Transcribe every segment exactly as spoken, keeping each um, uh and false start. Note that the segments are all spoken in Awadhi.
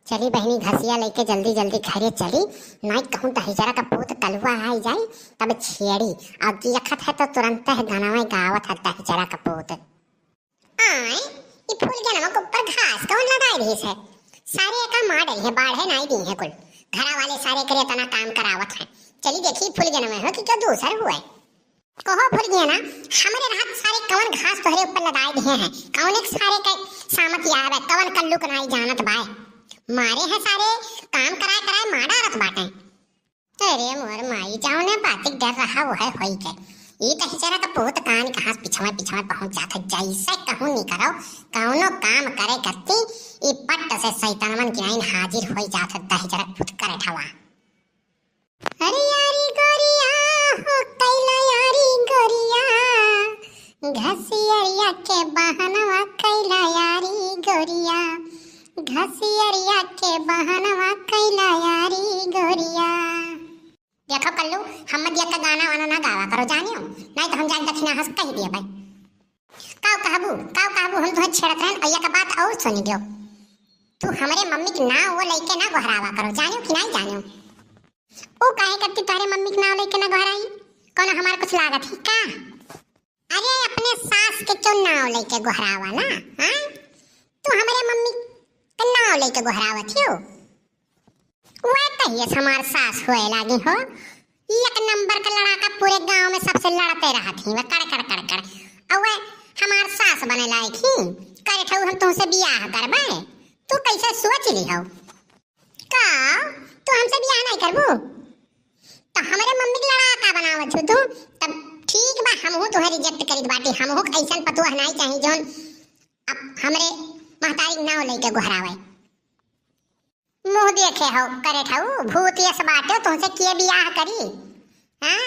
चली बहिनी, घसिया लइके जल्दी जल्दी घरे चली, नाहीं कहूँ दहिजरा का पूत कलुआ आइ जाई, तब छेड़ी। अउर देखत है तो तुरंत है गाना में गावत है दहिजरा का पूत। आय, ई फुलगेनवा के ऊपर घास कौन लदाइ दिहिस है? सारे एका मार डरिहैं, बाढ़े नाहीं दिहिहैं कुल। घरा वाले सारे करे एतना काम करावत हैं। चली देखी फुलगेनवा हो कि केउ दूसर हुए। कहो फुलगेना, हमरे रहत सारे कवन घास तोहरे ऊपर लदाइ दिहे हैं? कवन एक सारे के सामत याद है, कवन कल्लू के नाहीं जानत बाय? मारे हैं सारे, काम कराए कराए मार डारत बाटे। अरे मोर माई, जउने बातिक डर रहा वह होई गए। ई दहिजरा का पूत कान कहाँ से पिछवा पिछवा पहुँच जात है, जैसे कहूँ नहीं करो, कौनो काम करे करती, ई पट्ट से सैतानवन की नाइन हाजिर होई जात है दहिजरा का पूत करे ठवा। अरे यारी गोरिया हो कैला यारी गोरिया, घसियरिया के बहनवा कैला यारी गोरिया, घसियरिया के बहनवा कैला यारी गोरिया। देखो कल्लू, हम दिया का गाना वाना ना गावा करो जानियो, नाहीं तो हम जाके दक्षिणा हंस कहि दिया भाई। काउ कहबू, काउ कहबू, हम तुहे छेड़त रहन, अइया का बात अउर सुनि लियो। तू हमरे मम्मी के नाव वो लइके ना गोहरावा करो, जानियो कि नाहीं जानियो? ओ काहे करती तोहरे मम्मी के नाव लइके ना गोहराई? कौनो हमार कुछ लागत ही का? अरे अपने सास के क्यों नाव लइके गोहरावा ना, हाँ? तू हमरे मम्मी के नाव लइके गोहरावत हियो? वह तहिए से हमार सास होए लागी हो। ई एक नंबर का लड़ाका, पूरे गांव में सबसे लड़ते रहत ही वह, कड़ कड़ कड़ कड़। और वह हमार सास बने लायक ही। करे ठऊ हम तुमसे बियाह करबे, तू कैसे सोच ली हो? का तू हमसे बियाह नहीं करबू? तो हमरे मम्मी के लड़ाका बनावत हो तू? तब ठीक बा, हमहू तुहे रिजेक्ट करित बाटी। हमहू के ऐसन पतोह नहीं चाही जौन अब हमरे महतारी के नाव लइके गोहरावे। मुँह देखे हो करे ठऊ, भूत यस बाटे, तुमसे के बियाह करी? हाँ?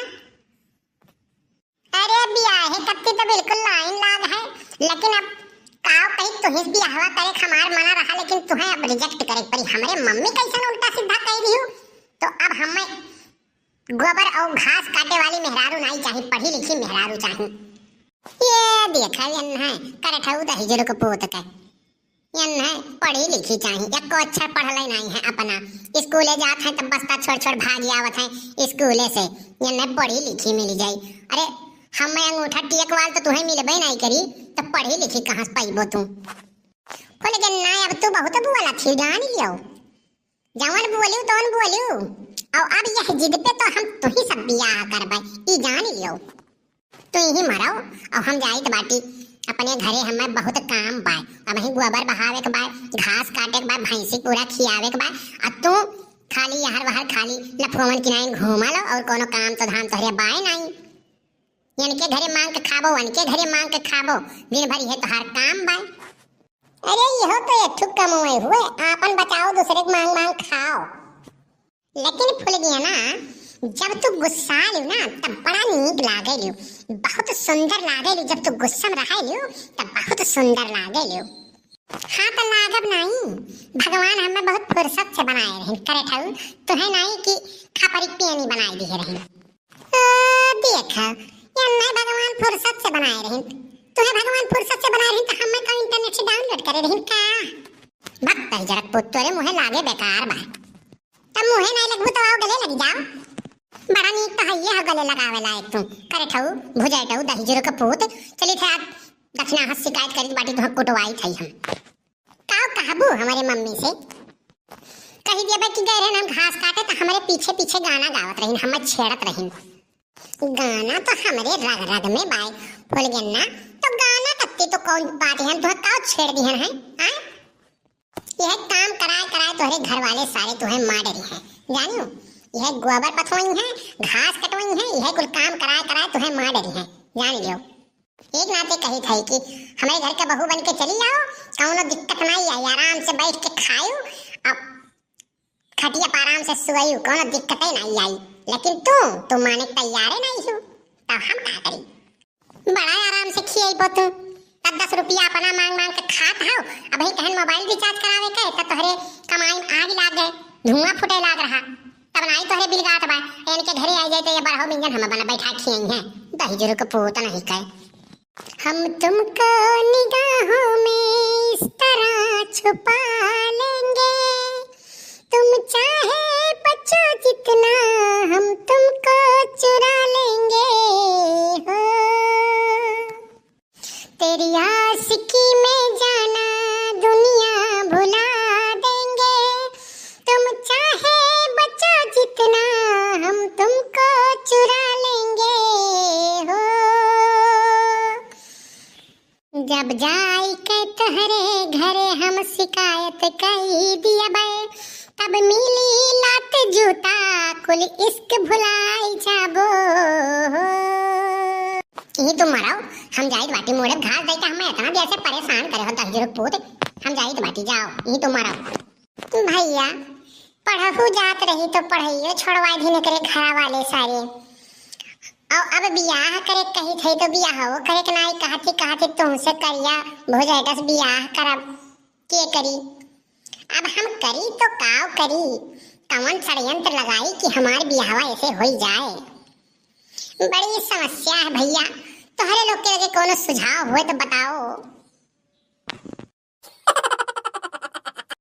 अरे बियाहे कत्ती तो बिल्कुल लाइन लाग है, लेकिन अब काव कही तुहिस बियाहवा करे के हमार मना रहा, लेकिन तुहे अब रिजेक्ट करे के पड़ी। हमरे मम्मी कैसन उल्टा सीधा कह दिहू, तो अब हमें गोबर और घास काटे वाली मेहरारू नहीं चाही, पढ़ी लिखी मेहरारू चाही। ये देखा ये है करे ठऊ दहिजरू के पूत के। यन्हे पढ़ी लिखी चाही, एको अक्षर पढ़ले नहीं है अपना। स्कूले जात है तब बस्ता छोड़ छोड़ भागी आवत है स्कूले से। यन्हे पढ़ी लिखी मिली जाई। अरे हम अंगूठा टेक वाल तो तुहे मिलबे नहीं करी, तो पढ़ी लिखी कहाँ से पाइबो तू? फुलगेना, अब तू बहुत बोला थी, जान लियो। जवन बोलियो तवन बोलियो। और अब यह जिद पे तो हम तुही सब बियाह करबे, ई जान लियो। तू यहीं मरौ, और हम जाइत बाटी अपने घरे, हमें बहुत काम बाय। अब ही गोबर बहावे के बाय, घास काटे के बाय, भैंसी पूरा खियावे के बाय। आ तू खाली यहर वहर खाली लफुअन किनाइन घूमा लो, और कोनो काम तो धाम तोहरे बाय नहीं। इनके घरे मांग के खाबो, उनके घरे मांग के खाबो, दिन भर यह तोहार काम बाय। अरे यह तो एक ठुक कमोए हुए, आपन बचाओ, दूसरे के मांग मांग खाओ। लेकिन फुलगेना, जब तू गुस्सा लियो ना, तब बड़ा नीक लागे लियो, बहुत सुंदर लागे लियो। जब तू गुस्सा में रहे लियो, तब बहुत सुंदर लागे लियो। हाँ, तो लागब नहीं, भगवान हमें बहुत फुर्सत से बनाए रहिन, करे ठऊ, तुहे नहीं कि खपरी पेनी बनाए दिए रहिन। ओ, देख, ये नहीं भगवान फुर्सत से बनाए रहिन, तुहे भगवान फुर्सत से बनाए रहिन, तो हमें का इंटरनेट से डाउनलोड करे रहिन का? भक्त है जरा पुत, तोरे मुँहे लागे बेकार बा। तब मुँहे नहीं लगबू तो आओ गले लग जाओ। बड़ा नीक तो हइये हो गले लगावे लायक तू। करे ठऊ, भुजाए ठऊ, दहिजरू के पूत। चली थे आज दक्षिणा हाथ शिकायत करी बाटी, तुहाँ कुटवाई थे हम। काव कहबू हमारे मम्मी से? कही दिया बा कि गए रहन हम घास काटे तो हमारे पीछे पीछे गाना गावत रहिन, हमें छेड़त रहिन। गाना तो हमरे रग रग में बाय, फुलगेना। तो गाना कत्ती तो कौन बात है, तुहाँ काव छेड़ दिहन है, आय? यह काम कराए कराए तोहरे घर वाले सारे तुहे मार डरी हैं, जानियो। यह गोबर पथवई हैं, घास कटवई हैं, यह कुल काम कराए कराए तुहे मार डरी हैं, जान लियो। एक नाते कही थे कि हमारे घर के बहू बन के चली आओ, कौनो दिक्कत नहीं आई, आराम से बैठ के खायो, अब खटिया पर आराम से सोयो, कौनो दिक्कत ही नहीं आई। लेकिन तू, तू माने के तैयार ही नहीं हो, तब हम का करी? बड़ा आराम से खियइबो तू। तब दस रुपया अपना मांग मांग के खात हौ, अबही कहन मोबाइल रिचार्ज करावे के, तब तोहरे कमाई में आग लाग गए, धुआं फूटे लाग रहा, तब नाई तोहरे बिल गात बा। इनके घरे आई जाए तो ये बरहो बिंजन हम बना बैठा खियई हैं, दहिजरू के पूत नहीं कहे। हम तुमको निगाहों में इस तरह छुपा लेंगे, शिकायत कई दिया बे, तब मिली लात जूता, कुल इश्क भुलाई जाबो। ई तो मराओ, हम जाइत बाटी मोड़े घास दे के हमें इतना देर से परेशान करे हो दहिजरो पूत, हम जाइत बाटी, जाओ, ई तो मराओ। भैया, पढ़हु जात रही तो पढ़ाइयो छोड़वाए दिन करे घरा वाले सारे। और अब बियाह करे कही थे तो बियाहो करे के नाई कहती, कहती तुमसे करिया भुजैटस बियाह करब के करी। अब हम करी तो काव करी, कवन षड्यंत्र लगाई कि हमार बियाहवा ऐसे होई जाए। बड़ी समस्या है भैया, तोहरे लोग के लगे कोनो सुझाव होए तो बताओ।